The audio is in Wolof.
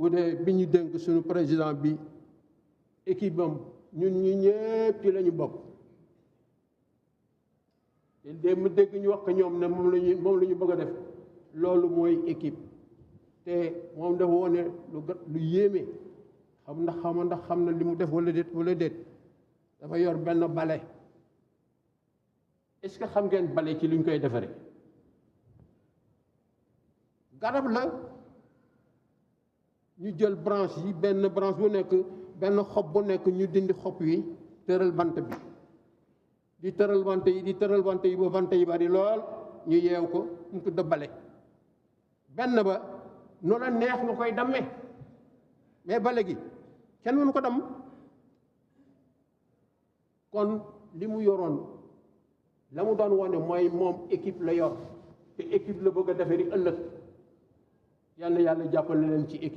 wude bi ñu dénk suñu président bi équipe am ñun ñi ñëpp ci la ñu bokk te démb dégg ñu wax ko ñoom ne moom la ñu bëgg a def loolu mooy équipe te moom dafa wone lu yéeme xam na li mu def wala déet dafa yor benn bale est-ce que xam ngeen bale ci lu ñu koy defaree garab la ñu jël branche yi benn branche bu nekk benn xob bu nekk ñu dindi xob yi tëral bant bi di tëral bant yi ba bant yi bari lool ñu yeew ko mu tudd bale benn ba nu la neex nga koy dammee mais bale gi kenn mënu ko damm kon li mu yoroon la mu doon wane mooy moom équipe la yor te équipe la bëgg a defari ëllëg yal na yàlla jàppale leen ci équipe